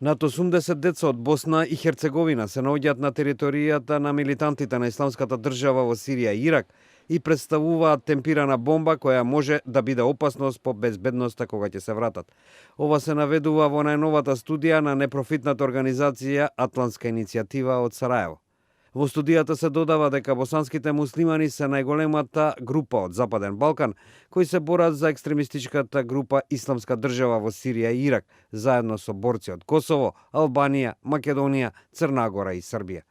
Над 80 деца од Босна и Херцеговина се наоѓаат на територијата на милитантите на Исламската држава во Сирија и Ирак и представуваат темпирана бомба која може да биде опасност по безбедноста кога ќе се вратат. Ова се наведува во најновата студија на непрофитната организација Атлантска иницијатива од Сараево. Во студијата се додава дека босанските муслимани се најголемата група од Западен Балкан кои се борат за екстремистичката група Исламска држава во Сирија и Ирак, заедно со борци од Косово, Албанија, Македонија, Црна Гора и Србија.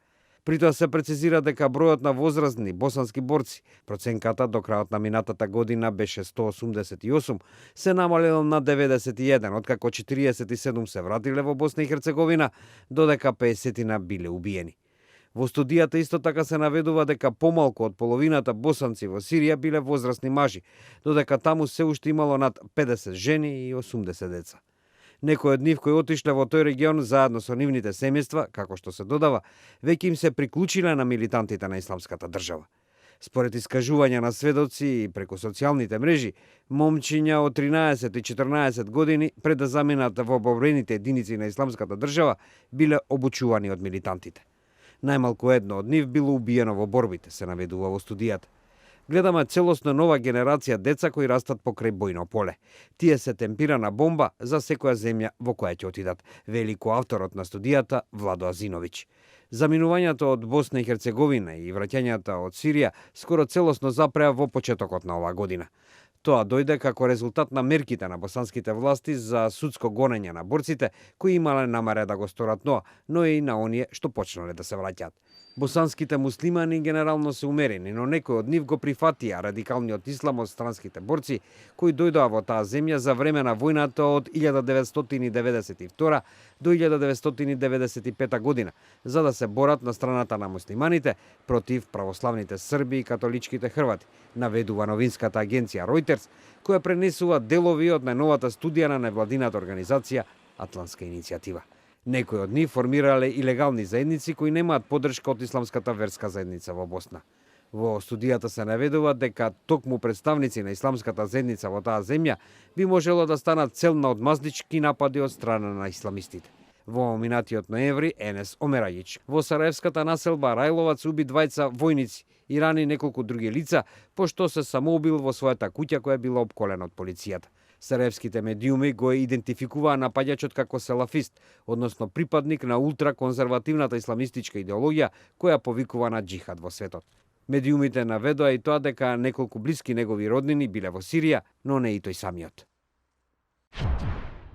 При тоа се прецизира дека бројот на возрастни босански борци, проценката до крајот на минатата година беше 188, се намалил на 91, откако 47 се вратиле во Босна и Херцеговина, додека 50 биле убиени. Во студијата исто така се наведува дека помалку од половината босанци во Сирија биле возрастни мажи, додека таму се уште имало над 50 жени и 80 деца. Некои од нив кои отишле во тој регион заедно со нивните семејства, како што се додава, веќе им се приклучиле на милитантите на Исламската држава. Според искажувања на сведоци и преку социјалните мрежи, момчиња од 13 и 14 години пред да заминат во борбените единици на Исламската држава биле обучувани од милитантите. Најмалку едно од нив било убиено во борбите, се наведува во студијата. Гледаме целосно нова генерација деца кои растат покрај бојно поле. Тие се темпирана бомба за секоја земја во која ќе отидат, вели коавторот на студијата Владо Азиновиќ. Заминувањето од Босна и Херцеговина и враќањата од Сирија скоро целосно запреа во почетокот на оваа година. Тоа дојде како резултат на мерките на босанските власти за судско гонење на борците кои имале намера да го сторат тоа, но и на оние што почнале да се враќаат. Босанските муслимани генерално се умерени, но некои од нив го прифатија радикалниот ислам од странските борци кои дојдоа во таа земја за време на војната од 1992 до 1995 година, за да се борат на страната на муслиманите против православните срби и католичките хрвати, наведува новинската агенција Reuters, која пренесува делови од најновата студија на невладината организација Атлантска иницијатива. Некои од нив формирале илегални заедници кои немаат поддршка од исламската верска заедница во Босна. Во студијата се наведува дека токму представници на исламската заедница во таа земја би можело да станат цел на одмазнички напади од страна на исламистите. Во минатиот ноември Енес Омерајич во Сараевската населба Рајловац уби двајца војници и рани неколку други лица, пошто се самоубил во својата куќа која била опколена од полицијата. Сараевските медиуми го идентификуваа напаѓачот како салафист, односно припадник на ултраконзервативната исламистичка идеологија која повикува на џихад во светот. Медиумите наведоа и тоа дека неколку блиски негови роднини биле во Сирија, но не и тој самиот.